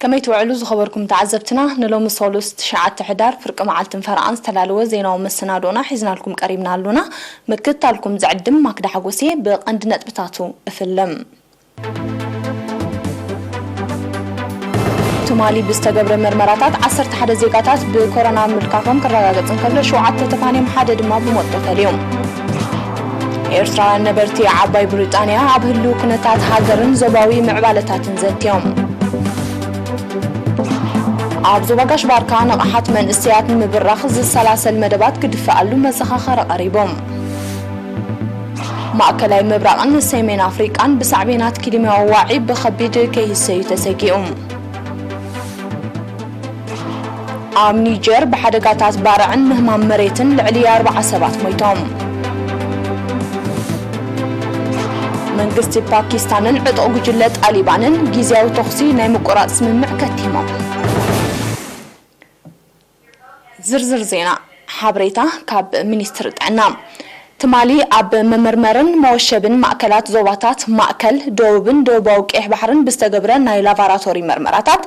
ከመይ ትውዕሉ ዝኸበርኩም ተዓዘብትና? ንሎሚ ሰሉስ ትሽዓተ ሕዳር ፍርቂ መዓልትን ፈረቓን ዝተዳለወ ዜናዊ መሰናዶና ሒዝናልኩም ቀሪብና ኣሉና። ምክትታልኩም ዝዕድም ማክዳ ሓጎሴ። ብቐንዲ ነጥብታቱ እፍልም። ትማሊ ብዝተገብረ መርመራታት ዓሰርተ ሓደ ዜጋታት ብኮሮና ምልካፎም ክረጋገጽ እንከሎ፣ ሸውዓተ ተፋንዮም፣ ሓደ ድማ ብሞት ተፈልዮም። ኤርትራውያን ነበርቲ ዓባይ ብሪጣንያ ኣብ ህልው ኩነታት ሃገርን ዞባዊ ምዕባለታትን ዘትዮም። ኣብ ዞባ ጋሽ ባርካ ንቕሓት መንእሰያት ንምብራኽ ዝሰላሰል መደባት ክድፈኣሉ መዘኻኸሪ ቀሪቦም። ማእከላይ ምብራቕን ሰሜን ኣፍሪቃን ብሳዕቤናት ክሊማዊ ዋዒ ብኸቢድ ከይህሰዩ ተሰጊኡ። ኣብ ኒጀር ብሓደጋታት ባርዕን ምህማም መሬትን ልዕሊ ኣርባዓ ሰባት ሞይቶም። መንግስቲ ፓኪስታንን ዕጡቕ ጉጅለ ጣሊባንን ግዝያዊ ተኹሲ ናይ ምቁራጽ ስምምዕ ከቲሞም። ዝርዝር ዜና። ሓበሬታ ካብ ሚኒስትሪ ጥዕና። ትማሊ ኣብ መመርመርን መወሸብን ማእከላት ዞባታት ማእከል፣ ደቡብን ደቡባዊ ቀይሕ ባሕርን ብዝተገብረ ናይ ላቫራቶሪ መርመራታት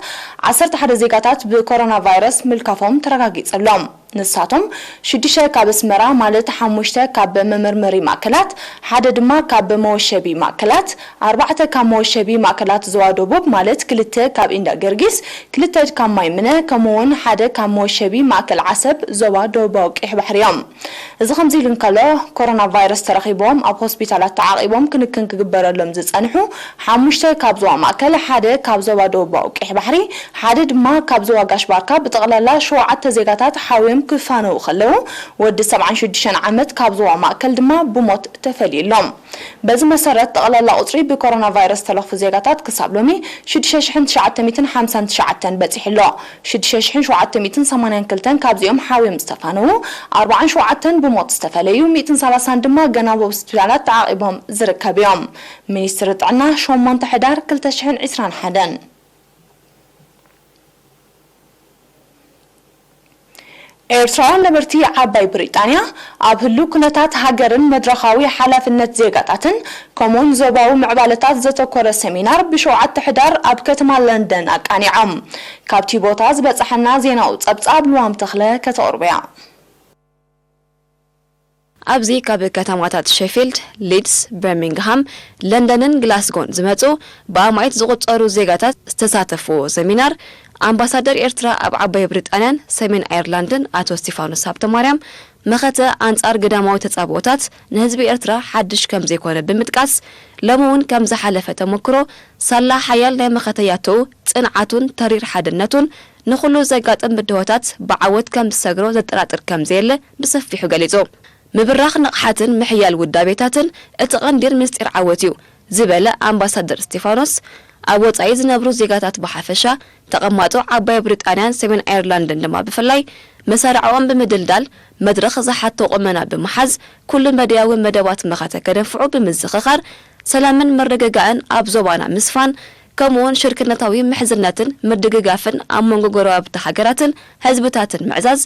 ዓሰርተ ሓደ ዜጋታት ብኮሮና ቫይረስ ምልካፎም ተረጋጊጸሎም። ንሳቶም ሽዱሽተ ካብ ኣስመራ፣ ማለት ሓሙሽተ ካብ መመርመሪ ማእከላት፣ ሓደ ድማ ካብ መወሸቢ ማእከላት፣ ኣርባዕተ ካብ መወሸቢ ማእከላት ዞባ ደቡብ፣ ማለት ክልተ ካብ ኢንዳ ገርጊስ፣ ክልተ ካብ ማይ ምነ፣ ከምኡ'ውን ሓደ ካብ መወሸቢ ማእከል ዓሰብ ዞባ ደቡባዊ ቀይሕ ባሕሪ እዮም። እዚ ከምዚ ኢሉ እንከሎ፣ ኮሮና ቫይረስ ተረኺቦም ኣብ ሆስፒታላት ተዓቒቦም ክንክን ክግበረሎም ዝጸንሑ ሓሙሽተ ካብ ዞባ ማእከል፣ ሓደ ካብ ዞባ ደቡባዊ ቀይሕ ባሕሪ፣ ሓደ ድማ ካብ ዞባ ጋሽ ባርካ ብጠቕላላ ሸውዓተ ዜጋታት ሓውዮም ክፋነዉ ከለዉ፣ ወዲ ሰብዓን ሽዱሽተን ዓመት ካብ ዞባ ማእከል ድማ ብሞት ተፈልዩ ኣሎ። በዚ መሰረት፣ ጠቕላላ ቁጽሪ ብኮሮና ቫይረስ ዝተለኽፉ ዜጋታት ክሳብ ሎሚ ሽዱሽተ ሽሕን ትሽዓተ ሚእትን ሓምሳን ትሽዓተን በጺሑ ኣሎ። ሽዱሽተ ሽሕን ሸውዓተ ሚእትን ሰማንያን ክልተን ካብዚኦም ሓውዮም ዝተፋነዉ፣ ኣርባዓን ሸውዓተን ብሞት ዝተፈለዩ፣ ሚእትን ሰላሳን ድማ ገና ኣብ ሆስፒታላት ተዓቒቦም ዝርከቡ እዮም። ሚኒስትሪ ጥዕና፣ ሸሞንተ ሕዳር ክልተ ሽሕን ዕስራን ሓደን። ኤርትራውያን ነበርቲ ዓባይ ብሪጣንያ ኣብ ህሉው ኩነታት ሃገርን መድረኻዊ ሓላፍነት ዜጋታትን፣ ከምኡውን ዞባዊ ምዕባለታት ዘተኮረ ሰሚናር ብሸውዓተ ሕዳር ኣብ ከተማ ለንደን ኣቃኒዖም። ካብቲ ቦታ ዝበጻሐና ዜናዊ ጸብጻብ ልዋም ተኽለ ከተቕርቦ እያ። ኣብዚ ካብ ከተማታት ሸፊልድ፣ ሊድስ፣ በርሚንግሃም፣ ለንደንን ግላስጎን ዝመጹ ብኣማኢት ዝቑጸሩ ዜጋታት ዝተሳተፍዎ ሰሚናር፣ ኣምባሳደር ኤርትራ ኣብ ዓባይ ብሪጣንያን ሰሜን ኣየርላንድን ኣቶ እስቲፋኖስ ሃብተማርያም፣ መኸተ ኣንጻር ግዳማዊ ተጻብኦታት ንህዝቢ ኤርትራ ሓድሽ ከም ዘይኮነ ብምጥቃስ፣ ሎሚ እውን ከም ዝሓለፈ ተመክሮ፣ ሳላ ሓያል ናይ መኸተ ያቶኡ ጽንዓቱን ተሪር ሓድነቱን ንኹሉ ዘጋጥም ብድሆታት ብዓወት ከም ዝሰግሮ ዘጠራጥር ከም ዘየለ ብሰፊሑ ገሊጹ። ምብራኽ ንቕሓትን ምሕያል ውዳቤታትን እቲ ቀንዲን ምስጢር ዓወት እዩ ዝበለ ኣምባሳደር እስጢፋኖስ፣ ኣብ ወጻኢ ዝነብሩ ዜጋታት ብሓፈሻ፣ ተቐማጦ ዓባይ ብሪጣንያን ሰሜን ኣየርላንድን ድማ ብፍላይ፣ መሳርዕኦም ብምድልዳል፣ መድረኽ ዝሓቶ ቁመና ብምሓዝ፣ ኩሉ መዳያዊ መደባት መኸተ ከደንፍዑ ብምዝኽኻር፣ ሰላምን ምርግጋእን ኣብ ዞባና ምስፋን፣ ከምኡውን ሽርክነታዊ ምሕዝነትን ምድግጋፍን ኣብ መንጎ ጎረባብቲ ሃገራትን ህዝብታትን ምዕዛዝ፣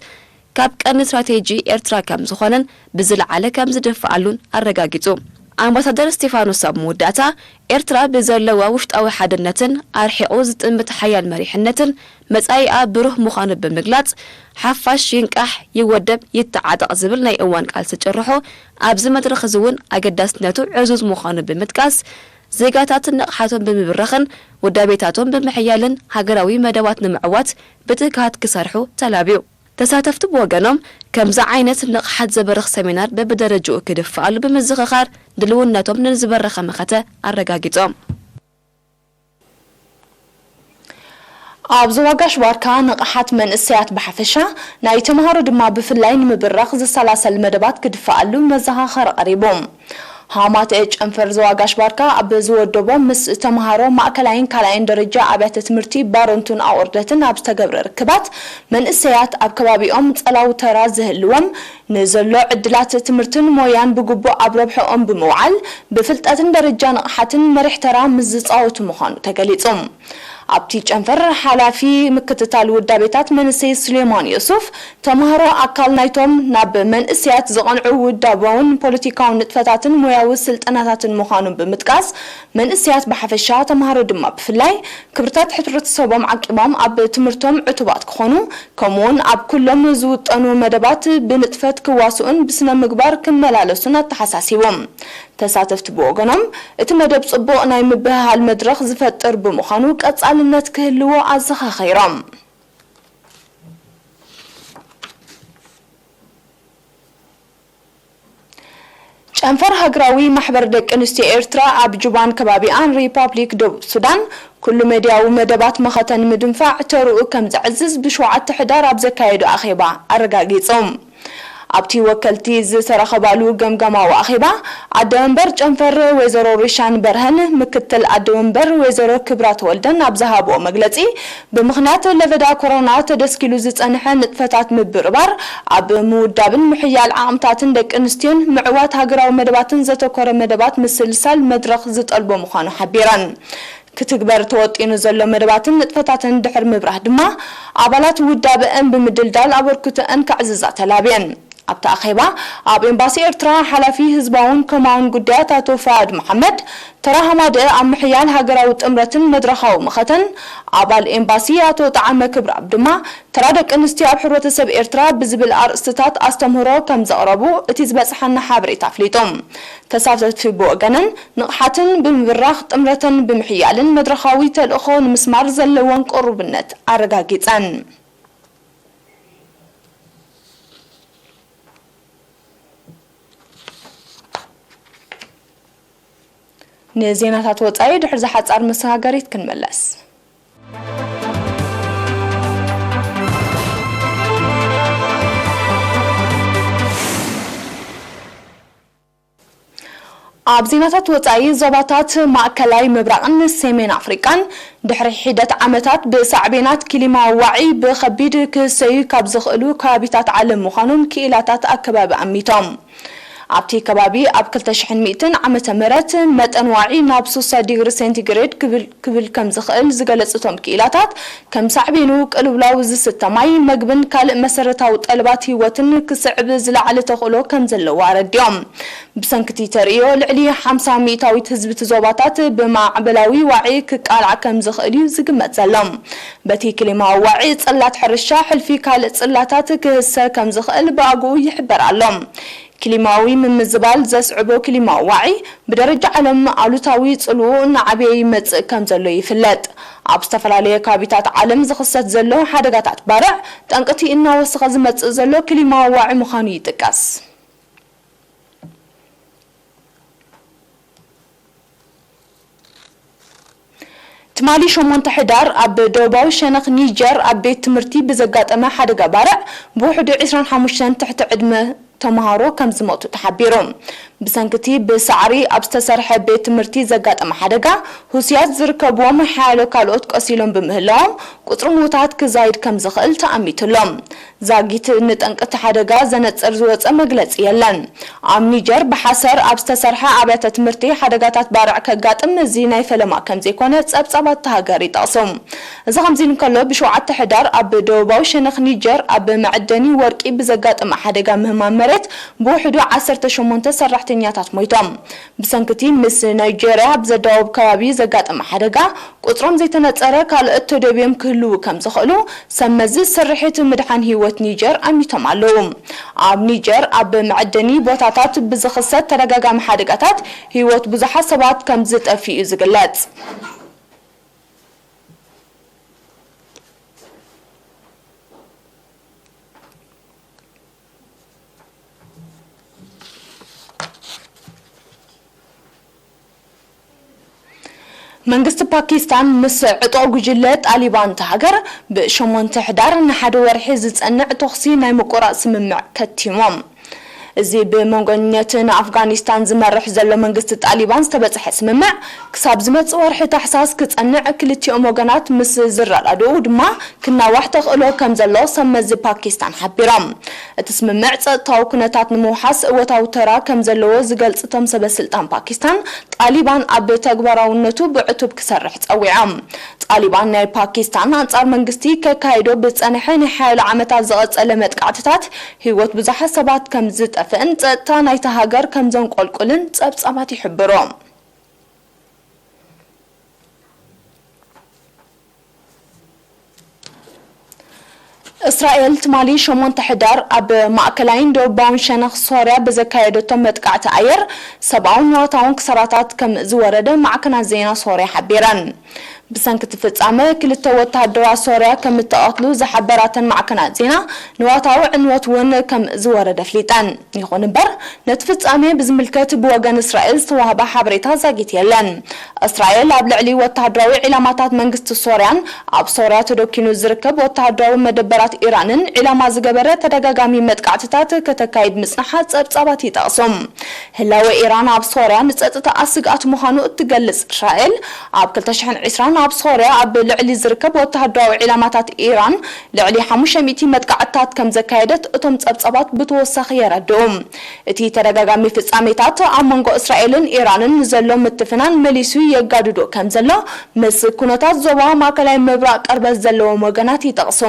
ካብ ቀንዲ ስትራቴጂ ኤርትራ ከም ዝኾነን ብዝለዓለ ከም ዝድፍኣሉን ኣረጋጊጹ። ኣምባሳደር እስቲፋኖስ ኣብ መወዳእታ፣ ኤርትራ ብዘለዋ ውሽጣዊ ሓድነትን ኣርሒቑ ዝጥምት ሓያል መሪሕነትን መጻኢኣ ብሩህ ምዃኑ ብምግላጽ፣ ሓፋሽ ይንቃሕ፣ ይወደብ፣ ይተዓጠቕ ዝብል ናይ እዋን ቃልሲ ጭርሖ ኣብዚ መድረኽ እዚ እውን ኣገዳስነቱ ዕዙዝ ምዃኑ ብምጥቃስ፣ ዜጋታት ንቕሓቶም ብምብራኽን ውዳቤታቶም ብምሕያልን ሃገራዊ መደባት ንምዕዋት ብትግሃት ክሰርሑ ተላብዩ። ተሳተፍቲ ብወገኖም፣ ከምዚ ዓይነት ንቕሓት ዘበርኽ ሰሚናር በብደረጅኡ ክድፍኣሉ ብምዝኽኻር፣ ድልውነቶም ንዝበረኸ መኸተ ኣረጋጊጾም። ኣብ ዞባ ጋሽ ባርካ ንቕሓት መንእሰያት ብሓፈሻ፣ ናይ ተምሃሮ ድማ ብፍላይ ንምብራኽ ዝሰላሰል መደባት ክድፍኣሉ መዘኻኸሪ ቀሪቡ። ሃማተ ጨንፈር ዞባ ጋሽ ባርካ ኣብ ዝወደቦ ምስ ተምሃሮ ማእከላይን ካልኣይን ደረጃ ኣብያተ ትምህርቲ ባረንቱን ኣቑርደትን ኣብ ዝተገብረ ርክባት፣ መንእሰያት ኣብ ከባቢኦም ጸላዊ ተራ ዝህልዎም፣ ንዘሎ ዕድላት ትምህርትን ሞያን ብግቡእ ኣብ ረብሕኦም ብምውዓል፣ ብፍልጠትን ደረጃ ንቕሓትን መሪሕ ተራ ምስ ዝጻወቱ ምዃኑ ተገሊጹ። ኣብቲ ጨንፈር ሓላፊ ምክትታል ውዳቤታት መንእሰይ ሱሌማን ዮሱፍ፣ ተምሃሮ ኣካል ናይቶም ናብ መንእሰያት ዝቐንዑ ውዳባውን ፖለቲካውን ንጥፈታትን ሞያዊ ስልጠናታትን ምዃኑ ብምጥቃስ፣ መንእሰያት ብሓፈሻ፣ ተምሃሮ ድማ ብፍላይ፣ ክብርታት ሕብረተሰቦም ዓቂቦም ኣብ ትምህርቶም ዕቱባት ክኾኑ፣ ከምኡውን ኣብ ኩሎም ዝውጠኑ መደባት ብንጥፈት ክዋስኡን ብስነ ምግባር ክመላለሱን ኣተሓሳሲቦም። ተሳተፍቲ ብወገኖም፣ እቲ መደብ ጽቡቕ ናይ ምብህሃል መድረኽ ዝፈጥር ብምዃኑ ቀጻልነት ክህልዎ ኣዘኻኺሮም። ጨንፈር ሃገራዊ ማሕበር ደቂ ኣንስትዮ ኤርትራ ኣብ ጁባን ከባቢኣን ሪፓብሊክ ደቡብ ሱዳን ኩሉ መድያዊ መደባት መኸተን ምድንፋዕ ተርኡ ከም ዘዕዝዝ ብሸውዓተ ሕዳር ኣብ ዘካየዶ ኣኼባ ኣረጋጊጾም። ኣብቲ ወከልቲ ዝተረኸባሉ ገምጋማዊ ኣኼባ፣ ኣደ መንበር ጨንፈር ወይዘሮ ሪሻን በርሀን ምክትል ኣደ መንበር ወይዘሮ ክብራ ተወልደን ኣብ ዝሃብኦ መግለጺ፣ ብምኽንያት ለበዳ ኮሮና ተደስኪሉ ዝጸንሐ ንጥፈታት ምብርባር፣ ኣብ ምውዳብን ምሕያል ዓቕምታትን ደቂ ኣንስትዮን ምዕዋት ሃገራዊ መደባትን ዘተኮረ መደባት ምስልሳል መድረኽ ዝጠልቦ ምዃኑ ሓቢረን። ክትግበር ተወጢኑ ዘሎ መደባትን ንጥፈታትን ድሕሪ ምብራህ ድማ፣ ኣባላት ውዳበአን ብምድልዳል ኣበርክቶአን ከዕዝዛ ተላብየን። ኣብቲ ኣኼባ፣ ኣብ ኤምባሲ ኤርትራ ሓላፊ ህዝባውን ኮማውን ጉዳያት ኣቶ ፋድ መሓመድ፣ ተራ ሃማደአ ኣብ ምሕያል ሃገራዊ ጥምረትን መድረኻዊ መኸተን፣ ኣባል ኤምባሲ ኣቶ ጠዓመ ክብረኣብ ድማ፣ ተራ ደቂ ኣንስትዮ ኣብ ሕብረተሰብ ኤርትራ ብዝብል ኣርእስትታት ኣስተምህሮ ከም ዘቕረቡ እቲ ዝበጽሓና ሓበሬታ ኣፍሊጡ። ተሳተፍቲ ብወገነን፣ ንቕሓትን ብምብራኽ ጥምረተን ብምሕያልን መድረኻዊ ተልእኾ ንምስማር ዘለወን ቅሩብነት ኣረጋጊጸን። ንዜናታት ወጻኢ ድሕሪ ዝሓጻር መሰጋገሪት ክንመለስ። ኣብ ዜናታት ወጻኢ፣ ዞባታት ማእከላይ ምብራቕን ሰሜን ኣፍሪቃን ድሕሪ ሒደት ዓመታት ብሳዕቤናት ክሊማዊ ዋዒ ብኸቢድ ክህሰዩ ካብ ዝኽእሉ ከባቢታት ዓለም ምዃኖም ክኢላታት ኣከባቢ ኣሚቶም። ኣብቲ ከባቢ ኣብ ክልተ ሽሕን ሚእትን ዓመተ ምህረት መጠን ዋዒ ናብ ሱሳ ዲግሪ ሴንቲግሬድ ክብል ክብል ከም ዝኽእል ዝገለጹ እቶም ክኢላታት፣ ከም ሳዕቤኑ ቅልውላው ዝስተ ማይ፣ መግብን ካልእ መሰረታዊ ጠለባት ህይወትን ክስዕብ ዝለዓለ ተኽእሎ ከም ዘለዎ ኣረዲኦም። ብሰንኪ እቲ ተርእዮ፣ ልዕሊ ሓምሳ ሚእታዊት ህዝቢ እቲ ዞባታት ብማዕበላዊ ዋዒ ክቃላዕ ከም ዝኽእል እዩ ዝግመት ዘሎ። በቲ ክሊማዊ ዋዒ፣ ጽላት ሕርሻ፣ ሕልፊ ካልእ ጽላታት ክህሰ ከም ዝኽእል ብኣግኡ ይሕበር ኣሎ። ክሊማዊ ምምዝባል ዘስዕቦ ክሊማዊ ዋዒ ብደረጃ ዓለም ኣሉታዊ ጽልኡ እናዓበየ ይመጽእ ከም ዘሎ ይፍለጥ። ኣብ ዝተፈላለየ ከባቢታት ዓለም ዝኽሰት ዘሎ ሓደጋታት ባርዕ፣ ጠንቅቲ እናወሰኸ ዝመጽእ ዘሎ ክሊማዊ ዋዒ ምዃኑ ይጥቀስ። ትማሊ ሸሞንተ ሕዳር ኣብ ደቡባዊ ሸነኽ ኒጀር ኣብ ቤት ትምህርቲ ብዘጋጠመ ሓደጋ ባርዕ ብውሕዱ ዕስራን ሓሙሽተን ትሕቲ ዕድመ ተምሃሮ ከም ዝሞቱ ተሓቢሩ። ብሰንኪ እቲ ብሳዕሪ ኣብ ዝተሰርሐ ቤት ትምህርቲ ዘጋጠመ ሓደጋ፣ ህሱያት ዝርከብዎም ሓያሎ ካልኦት ቆሲሎም ብምህላዎም፣ ቁጽሪ ምዉታት ክዛይድ ከም ዝኽእል ተኣሚቱ ኣሎ። ዛጊት ንጠንቂ እቲ ሓደጋ ዘነጽር ዝወጸ መግለጺ የለን። ኣብ ኒጀር ብሓሰር ኣብ ዝተሰርሐ ኣብያተ ትምህርቲ ሓደጋታት ባርዕ ከጋጥም እዚ ናይ ፈለማ ከም ዘይኮነ ጸብጻባት እታ ሃገር ይጠቕሱ። እዚ ከምዚ እንከሎ፣ ብሸውዓተ ሕዳር ኣብ ደቡባዊ ሸነኽ ኒጀር ኣብ መዐደኒ ወርቂ ብዘጋጠመ ሓደጋ ምህማም መሬት ብውሕዱ ዓሰርተ ሸሞንተ ሰራሕተኛታት ሞይቶም። ብሰንኪ እቲ ምስ ናይጄርያ ኣብ ዘዳውብ ከባቢ ዘጋጠመ ሓደጋ፣ ቁጽሮም ዘይተነጸረ ካልኦት ተደብዮም ክህልዉ ከም ዝኽእሉ ሰብ መዚ ስርሒት ምድሓን ህይወት ኒጀር ኣሚቶም ኣለዉ። ኣብ ኒጀር ኣብ መዐደኒ ቦታታት ብዝኽሰት ተደጋጋሚ ሓደጋታት ህይወት ብዙሓት ሰባት ከም ዝጠፍእ እዩ ዝግለጽ። መንግስቲ ፓኪስታን ምስ ዕጡቕ ጉጅለ ጣሊባን እታ ሃገር ብሸሞንተ ሕዳር ንሓደ ወርሒ ዝጸንዕ ተኹሲ ናይ ምቁራጽ ስምምዕ ከቲሞም። እዚ ብመንጎኛታት ንኣፍጋኒስታን ዝመርሕ ዘሎ መንግስቲ ጣሊባን ዝተበጽሐ ስምምዕ፣ ክሳብ ዝመጽእ ወርሒ ታሕሳስ ክጸንዕ፣ ክልቲኦም ወገናት ምስ ዝረዳድኡ ድማ ክናዋሕ ተኽእሎ ከም ዘሎ ሰብ መዚ ፓኪስታን ሓቢሮም። እቲ ስምምዕ ጸጥታዊ ኩነታት ንምውሓስ እወታዊ ተራ ከም ዘለዎ ዝገልጽ እቶም ሰበ ስልጣን ፓኪስታን፣ ጣሊባን ኣብ ተግባራውነቱ ብዕቱብ ክሰርሕ ጸዊዖም። ጣሊባን ናይ ፓኪስታን ኣንጻር መንግስቲ ከካይዶ ብጸንሐ ናይ ሓያሎ ዓመታት ዝቐጸለ መጥቃዕትታት ህይወት ብዙሓት ሰባት ከም ዝጠፍእን ጸጥታ ናይታ ሃገር ከም ዘንቆልቁልን ጸብጻባት ይሕብሩ። እስራኤል ትማሊ ሸሞንተ ሕዳር ኣብ ማእከላይን ደቡባውን ሸነኽ ሶርያ ብዘካየደቶ መጥቃዕቲ ኣየር ሰብኣውን ንዋታውን ክሳራታት ከም ዝወረደ ማዕከናት ዜና ሶርያ ሓቢረን። ብሰንኪ እቲ ፍጻመ ክልተ ወተሃደራት ሶርያ ከም እተቐትሉ ዝሓበራተን ማዕከናት ዜና፣ ንዋታዊ ዕንወት እውን ከም ዝወረደ ኣፍሊጠን። ይኹን እምበር፣ ነቲ ፍጻሜ ብዝምልከት ብወገን እስራኤል ዝተዋህበ ሓበሬታ ዛጊት የለን። እስራኤል ኣብ ልዕሊ ወተሃደራዊ ዒላማታት መንግስቲ ሶርያን ኣብ ሶርያ ተደኪኑ ዝርከብ ወተሃደራዊ መደበራት ኢራንን ዒላማ ዝገበረ ተደጋጋሚ መጥቃዕትታት ከተካይድ ምጽንሓ ጸብጻባት ይጠቕሱ። ህላወ ኢራን ኣብ ሶርያ ንጸጥታኣ ስግኣት ምዃኑ እትገልጽ እስራኤል፣ ኣብ ክልተ ሽሕን ዕስራን ኣብ ሶርያ ኣብ ልዕሊ ዝርከብ ወተሃደራዊ ዒላማታት ኢራን ልዕሊ ሓሙሽተ ሚእቲ መጥቃዕትታት ከም ዘካየደት እቶም ጸብጻባት ብተወሳኺ የረድኡ። እቲ ተደጋጋሚ ፍጻሜታት ኣብ መንጎ እስራኤልን ኢራንን ንዘሎ ምትፍናን መሊሱ የጋድዶ ከም ዘሎ ምስ ኩነታት ዞባ ማእከላይ ምብራቕ ቅርበት ዘለዎም ወገናት ይጠቕሱ።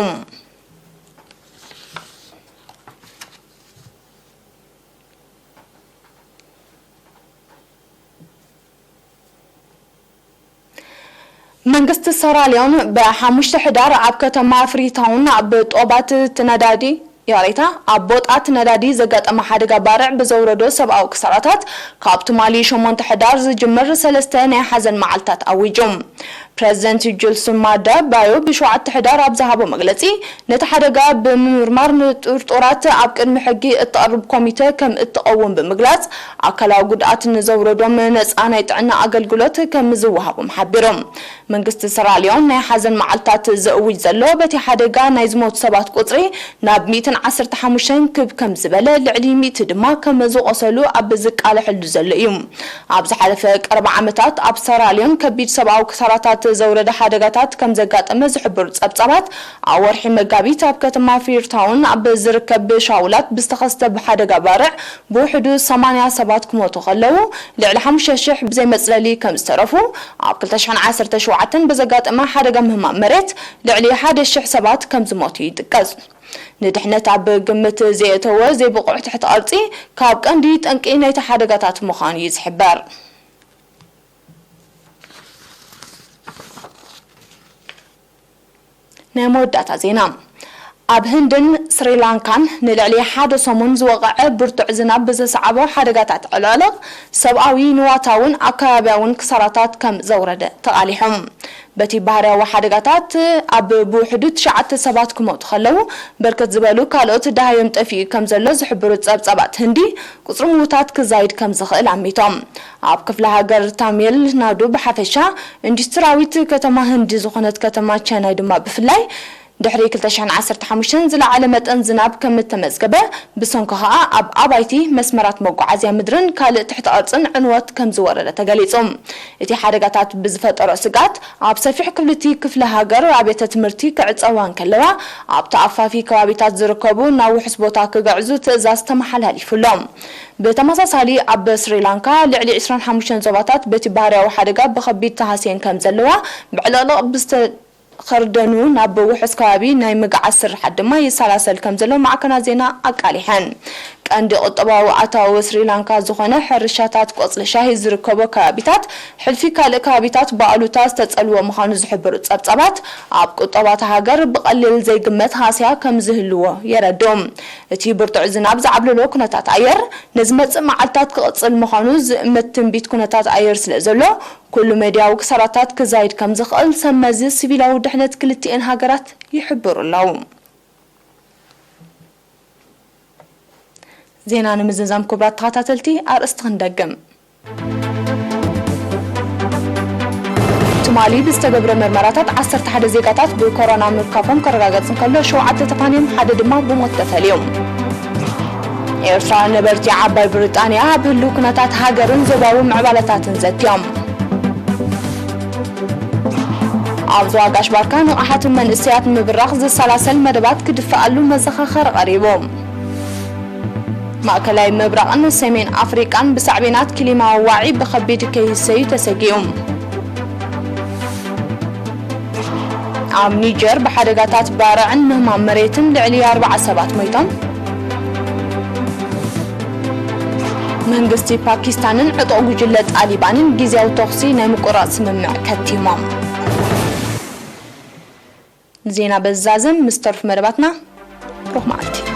መንግስቲ ሰራልዮን ብሓሙሽተ ሕዳር ኣብ ከተማ ፍሪታውን ኣብ ጦባት እቲ ነዳዲ፣ ይቕሬታ፣ ኣብ ቦጣት ነዳዲ ዘጋጠመ ሓደጋ ባርዕ ብዘውረዶ ሰብኣዊ ክሳራታት ካብ ትማሊ ሸሞንተ ሕዳር ዝጅምር ሰለስተ ናይ ሓዘን መዓልታት ኣዊጁ። ፕረዚደንት ጁልስ ማዳ ባዮ ብሸውዓተ ሕዳር ኣብ ዝሃቦ መግለጺ፣ ነቲ ሓደጋ ብምምርማር ንጥርጡራት ኣብ ቅድሚ ሕጊ እተቕርብ ኮሚተ ከም እትቐውም ብምግላጽ፣ ኣካላዊ ጉድኣት ንዘውረዶም ነጻ ናይ ጥዕና ኣገልግሎት ከም ዝወሃቦም ሓቢሮም። መንግስቲ ሰራልዮን ናይ ሓዘን መዓልታት ዘእውጅ ዘሎ፣ በቲ ሓደጋ ናይ ዝሞቱ ሰባት ቁጽሪ ናብ ሚእትን ዓሰርተ ሓሙሽተን ክብ ከም ዝበለ፣ ልዕሊ ሚእቲ ድማ ከም ዝቖሰሉ ኣብ ዝቃለሐሉ ዘሎ እዩ። ኣብ ዝሓለፈ ቀረባ ዓመታት ኣብ ሰራልዮን ከቢድ ሰብኣዊ ክሳራታት ዘውረደ ሓደጋታት ከም ዘጋጠመ ዝሕብሩ ጸብጻባት፣ ኣብ ወርሒ መጋቢት ኣብ ከተማ ፍሪታውን ኣብ ዝርከብ ሻውላት ብዝተኸስተ ብሓደጋ ባርዕ ብውሕዱ ሰማንያ ሰባት ክሞቱ ከለዉ፣ ልዕሊ ሓሙሽተ ሽሕ ብዘይ መጽለሊ ከም ዝተረፉ፣ ኣብ ክልተ ሽሕን ዓሰርተ ሸውዓተን ብዘጋጠመ ሓደጋ ምህማም መሬት ልዕሊ ሓደ ሽሕ ሰባት ከም ዝሞቱ ይጥቀስ። ንድሕነት ኣብ ግምት ዘየእተወ ዘይብቑዕ ትሕቲ ቅርጺ ካብ ቀንዲ ጠንቂ ናይቲ ሓደጋታት ምዃኑ እዩ ዝሕበር። ናይ መወዳእታ ዜና። ኣብ ህንድን ስሪላንካን ንልዕሊ ሓደ ሰሙን ዝወቕዐ ብርቱዕ ዝናብ ብዘስዓቦ ሓደጋታት ዕልቕልቕ፣ ሰብኣዊ፣ ንዋታውን ኣከባብያውን ክሳራታት ከም ዘውረደ ተቓሊሖም። በቲ ባህርያዊ ሓደጋታት ኣብ ብውሕዱ ትሽዓተ ሰባት ክሞቱ ከለዉ፣ ብርክት ዝበሉ ካልኦት ደሃዮም ጠፊኡ ከም ዘሎ ዝሕብሩ ጸብጻባት ህንዲ፣ ቁጽሪ ምዉታት ክዛይድ ከም ዝኽእል ኣሚቶም። ኣብ ክፍለ ሃገር ታሚል ናዱ ብሓፈሻ፣ ኢንዱስትሪያዊት ከተማ ህንዲ ዝኾነት ከተማ ቸናይ ድማ ብፍላይ፣ ድሕሪ ክልተ ሽሕን ዓሰርተ ሓሙሽተን ዝለዓለ መጠን ዝናብ ከም እተመዝገበ፣ ብሰንኩ ከኣ ኣብ ኣባይቲ፣ መስመራት መጓዓዝያ ምድርን ካልእ ትሕቲ ቅርጽን ዕንወት ከም ዝወረደ ተገሊጹ። እቲ ሓደጋታት ብዝፈጠሮ ስግኣት፣ ኣብ ሰፊሕ ክፍልቲ ክፍለ ሃገር ኣብያተ ትምህርቲ ክዕጸዋ እንከለዋ፣ ኣብ ተኣፋፊ ከባቢታት ዝርከቡ ናብ ውሑስ ቦታ ክግዕዙ ትእዛዝ ተመሓላሊፉሎም። ብተመሳሳሊ፣ ኣብ ስሪላንካ ልዕሊ ዕስራን ሓሙሽተን ዞባታት በቲ ባህርያዊ ሓደጋ ብኸቢድ ተሃስየን ከም ዘለዋ፣ ብዕልቕልቕ ብዝተኸርደኑ ናብ ውሑስ ከባቢ ናይ ምግዓዝ ስርሓት ድማ ይሰላሰል ከም ዘሎ ማዕከናት ዜና ኣቃሊሐን። ቀንዲ ቁጠባዊ ኣታዊ ስሪላንካ ዝኾነ ሕርሻታት ቆጽሊ ሻሂ ዝርከቦ ከባቢታት፣ ሕልፊ ካልእ ከባቢታት ብኣሉታ ዝተጸልወ ምዃኑ ዝሕብሩ ጸብጻባት፣ ኣብ ቁጠባ እታ ሃገር ብቐሊል ዘይግመት ሃስያ ከም ዝህልዎ የረድኡ። እቲ ብርቱዕ ዝናብ ዝዓብለሎ ኩነታት ኣየር ንዝመጽእ መዓልታት ክቕጽል ምዃኑ ዝእምት ትንቢት ኩነታት ኣየር ስለ ዘሎ፣ ኩሉ መድያዊ ክሳራታት ክዛይድ ከም ዝኽእል ሰብ መዚ ሲቪላዊ ድሕነት ክልቲኤን ሃገራት ይሕብሩ ኣለዉ። ዜና ንምዝዛም፣ ክቡራት ተኸታተልቲ፣ ኣርእስቲ ክንደግም። ትማሊ ብዝተገብረ መርመራታት ዓሰርተ ሓደ ዜጋታት ብኮሮና ምርካቦም ከረጋገጽ እንከሎ፣ ሸውዓተ ተፋንዮም፣ ሓደ ድማ ብሞት ተፈልዮም። ኤርትራውያን ነበርቲ ዓባይ ብሪጣንያ ኣብ ህልው ኩነታት ሃገርን ዞባዊ ምዕባለታትን ዘትዮም። ኣብ ዞባ ጋሽ ባርካ ንቕሓትን መንእሰያት ምብራኽ ዝሰላሰል መደባት ክድፈኣሉ መዘኻኸሪ ቀሪቡ። ማእከላይ ምብራቕን ሰሜን ኣፍሪቃን ብሳዕቤናት ክሊማዊ ዋዒ ብኸቢድ ከይህሰዩ ተሰጊኡ። ኣብ ኒጀር ብሓደጋታት ባርዕን ምህማም መሬትን ልዕሊ ኣርባዓ ሰባት ሞይቶም። መንግስቲ ፓኪስታንን ዕጡቕ ጉጅለ ጣሊባንን ግዝያዊ ተኹሲ ናይ ምቁራጽ ስምምዕ ከቲሞም። ዜና በዛዝም ምስ ተርፍ መደባትና ሩኽ መዓልቲ።